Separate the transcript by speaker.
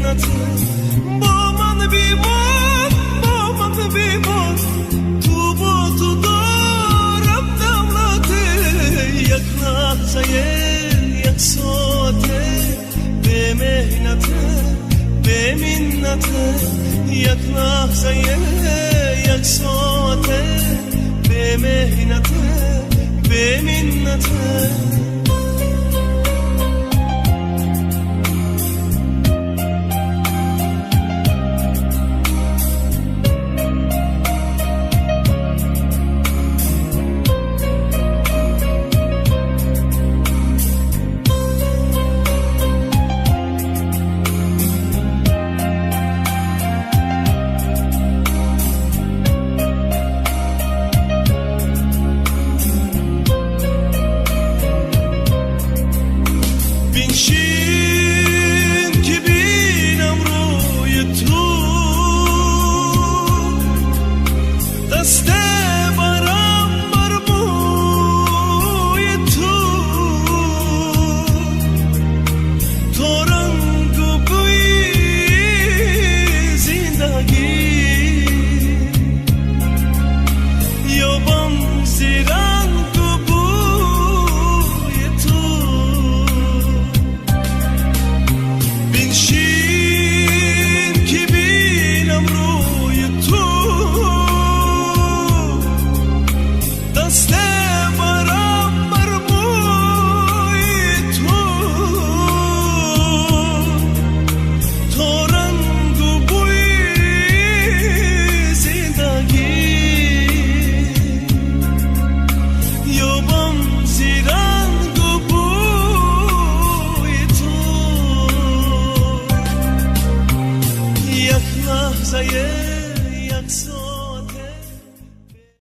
Speaker 1: миннат. Бо ман бимон, бо ман бимон, ту бо ту дорам давлат. Як лаҳзае, як соате, бемеҳнат, беминнат. Як лаҳзае, як соате, бемеҳнат, беминнат. بنشین که بینم روی تو، دست برم بر موی تو، تو رنگ و بوی زندگی یابم زیرنگ و بوی تو. بنشین که بینم روی تو، دست برم بر موی تو، تو رنگ و بوی زندگی یابم زیرنگ و بوی تو. یک لحظه،